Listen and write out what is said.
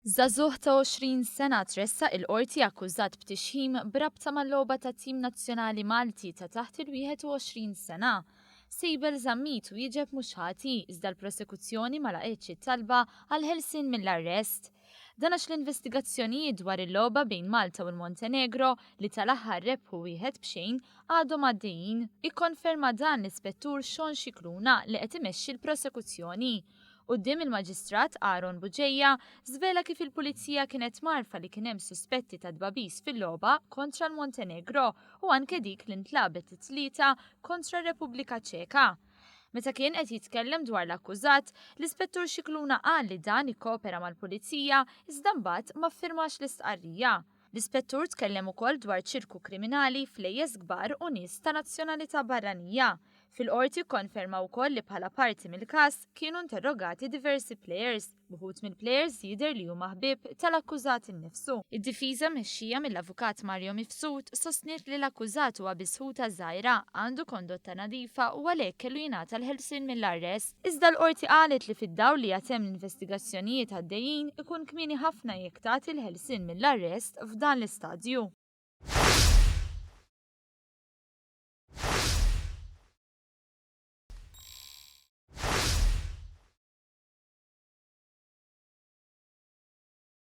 Żagħżugħ ta' 20 sena tressaq il-Qorti akkużat b'tixħim b'rabta mal-logħba tat-tim nazzjonali Malti ta' taħt il-21 sena. Sejbel Zammit wieġeb mhux ħati iżda l-prosekuzzjoni ma laqgħetx it-talba għall-ħelsien mill-arrest. Dan għax l-investigazzjonijiet dwar il-logħba bejn Malta u l-Montenegro li tal-aħħar rebħu 1-0 għadhom għaddejjin. Ikkonferma dan l-Ispettur Sean Scicluna li qed imexxi l-prosekuzzjoni. Quddiem il-Maġistrat Aaron Bugeja żvela kif il-Pulizija kienet mgħarrfa li kien hemm suspetti ta' tbagħbis fil-logħba kontra l-Montenegro u anke dik li ntlagħbet it-Tlieta kontra r-Repubblika Ċeka. Meta kien qed jitkellem dwar l-akkużat, l-Ispettur Scicluna qal li dan ikkopera mal-Pulizija iżda mbagħad ma ffirmax l-istqarrija. L-Ispettur tkellem ukoll dwar ċirku kriminali, flejjes kbar u nies ta' nazzjonalità barranija. Fil-Qorti kkonferma wkoll li bħala parti mill-każ kienu interrogati diversi plejers, b'uħud mill-plejers jidher li huma ħbieb tal-akkużat innifsu. Id-difiża mmexxija mill-Avukat Mario Mifsud sostniet li l-akkużat huwa biss ħuta żgħira, għandu kondotta nadifa u għalhekk kellu jingħata l-ħelsien mill-arrest. Iżda l-Qorti qalet li fid-dawl li għad hemm l-investigazzjonijiet għaddejjin ikun kmieni ħafna jekk tagħti l-ħelsien mill-arrest f'dan l-istadju.